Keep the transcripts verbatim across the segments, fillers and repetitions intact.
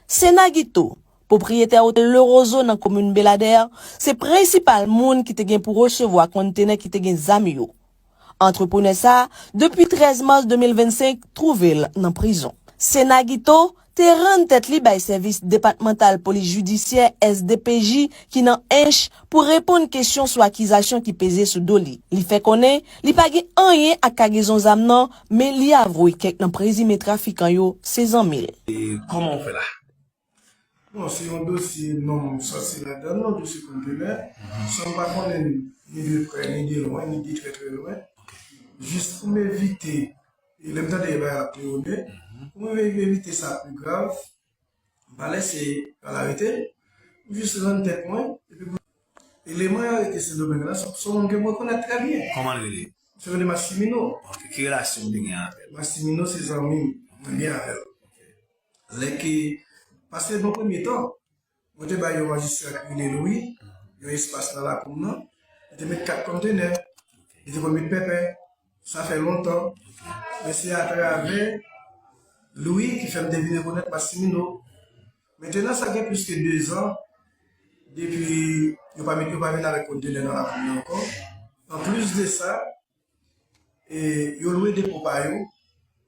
Sena Guito, pwopriyetè otèl Le Roseau nan komin Beladè, se prensipal moun ki te gen pou resevwa kontenè ki te gen zam yo. Antreprenè sa, depi trèz mas de mil vennsenk, twouve l nan prizon. Sena Guito te rann tèt li bay sèvis depatmantal polis jidisyè, S D P J, ki nan Ench pou reponn kesyon sou akizasyon ki peze sou do li. Li fè konnen li pa gen anyen ak kagezon zam nan, men li avwe kèk nan prezime trafikan yo se zanmi l. E kòman w fè la? Bon, se yon dosye non m sòti ladan l, non dosye kontenè. San m pa konnen ni de prè, ni de lwen, ni de trè, trè lwen. Jis pou m evite, e lè m tande bagay la ap klewone, pou m evite sa pi grav, m pa lese yo al arete l. M jis rann tèt mwen, epi pou eleman yo arete Sendomeng la, se, se yon moun ke m rekonèt trè byen. Kòman l rele? Se rele Massimino. Ok, ki relasyon w te gen avè l? Massimino se zanmi m, mwen byen avè l. Lè ke, paske nan premye tan, mwen te bay yon majistra ki rele Louis, yon espas nan lakou m nan, li te met kat kontenè, li te konn met pèpè, sa fè lontan, men se atravè Louis ki fè m te vin rekonèt Massimino. Mentnan, sa gen plis ke de zan depi yo pa met, yo pa vin avèk kontenè nan lakou m nan ankò. Anplis de sa, e, yo lwe depo pa yo,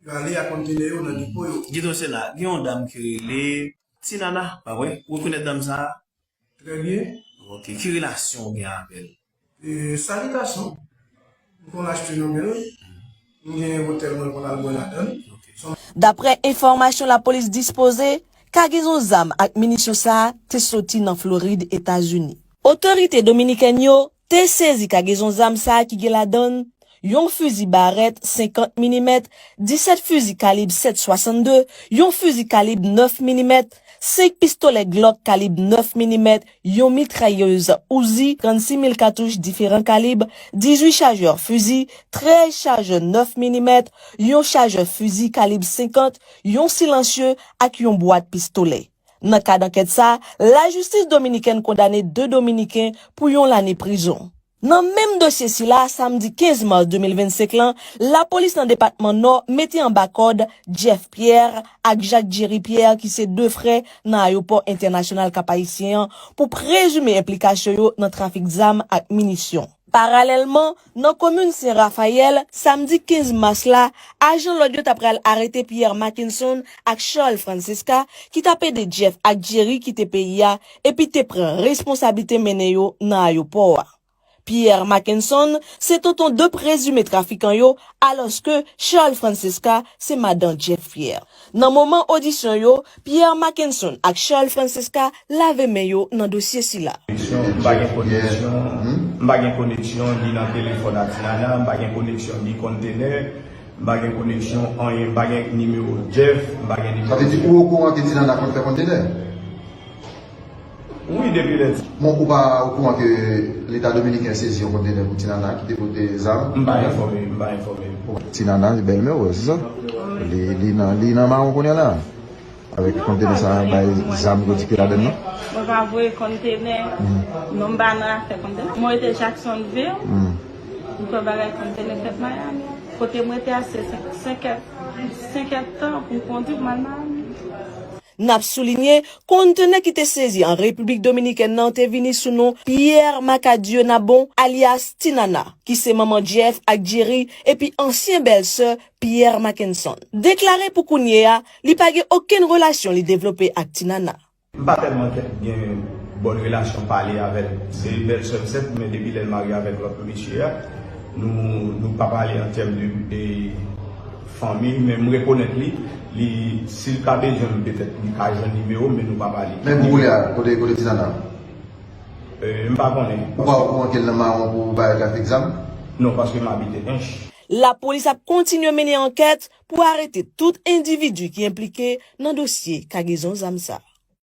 yo ale ak kontenè yo nan depo yo. Guito Sena, gen yon dam ki rele Ti Nana, pa vre? Ou rekonèt dam sa a? Trè byen. Ok, ki relasyon w gen avè l? E, salitasyon. M konn achte nan men l. M gen otèl mwen konn al bwè ladan l. Ok. Daprè enfòmasyon lapolis dispoze, kagezon zam ak minisyon sa a te soti nan Florid, Etazini. Otorite dominikèn yo te sezi kagezon zam sa a ki gen ladan l yon fizi barèt senkant milimèt, disèt fizi kalib sèt swasannde, yon fizi kalib nèf milimèt, senk pistolè Glock kalib nèf milimèt, yon mitrayèz Uzi, trannsis mil katouch diferan kalib, dizuit chajè fizi, trèz chajè nèf milimèt, yon chajè fizi kalib senkant, yon silansye ak yon bwat pistolè. Nan kad ankèt sa, lajistis dominikèn kondane de Dominiken pou yon lane prizon. Nan menm dosye sila, samdi kenz mas de mil vennsenk lan, lapolis nan depatman Nò mete anba kòd Jeff Pierre ak Jacques Jerry Pierre, ki se de frè nan ayewopò entènasyonal Kap Ayisyen an, pou prezime enplikasyon yo nan trafik zam ak minisyon. Paralèlman, nan komin Sen Rafayèl, samdi kenz mas la, ajan lòd yo ta pral arete Pierre Mackenson ak Charles Francesca, ki t ap ede Jeff ak Jerry kite peyi a, epi te pran responsablite mennen yo nan ayewopò a. Pierre Mackenson se tonton de prezime trafikan yo, alòske Charles Francesca se madan Jeff Pierre. Nan moman odisyon yo, Pierre Mackenson ak Charles Francesca lave men yo nan dosye sila. M pa gen koneksyon, m pa gen koneksyon ni nan telefòn a Ti Nana, m pa gen koneksyon ni kontenè, m pa gen koneksyon anyen, m pa gen nimewo Jeff, m pa gen nimewo. Sa vle di ou okouran ke Ti Nana konn fè kontenè? Wi, depi lè. Bon, ou pa okouran ke Leta dominiken sezi yon kontenè pou Ti Nana ki te pote zam? M pa enfòme, m pa enfòme. Ti Nana, se bèlmè w, se sa? Wi. Li, li nan, li nan mawon kounye a la. Avèk kontenè sa a, bay zam yo di ke ladann nan? Mwen pa voye kontenè. Non, m pa nan afè kontenè. Mwen rete Jacksonville. M kwè bagay kontenè fèt Miami. Kote mwen rete a, se senk, senk èdtan pou m kondui pou m al Miami. N ap soulinye, kontenè ki te sezi an Repiblik Dominikèn nan te vini sou non Pierre Macadieu Nabon, alyas Ti Nana, ki se manman Jeff ak Jerry, epi ansyen bèlsè Pierre Mackenson. Deklare pou kounye a, li pa gen okenn relasyon li devlope ak Ti Nana. M pa tèlman gen bòn relasyon pale avè l. Se bèlsè m sèt, men depi lè l marye avèk lòt mesye a, nou, nou pa pale an tèm de, de fanmi, men m rekonèt li. Li, si l ka bezwen m, petèt li ka jwenn nimewo m, men nou pa pale. Men pou kounye a, kote, kote Ti Nana? E, m pa konnen. Ou pa okouran ke l nan mawon pou bagay trafik zam? Non, paske m abite Ench. Lapolis ap kontinye mennen ankèt pou arete tout endividi ki enplike nan dosye kagezon zam sa.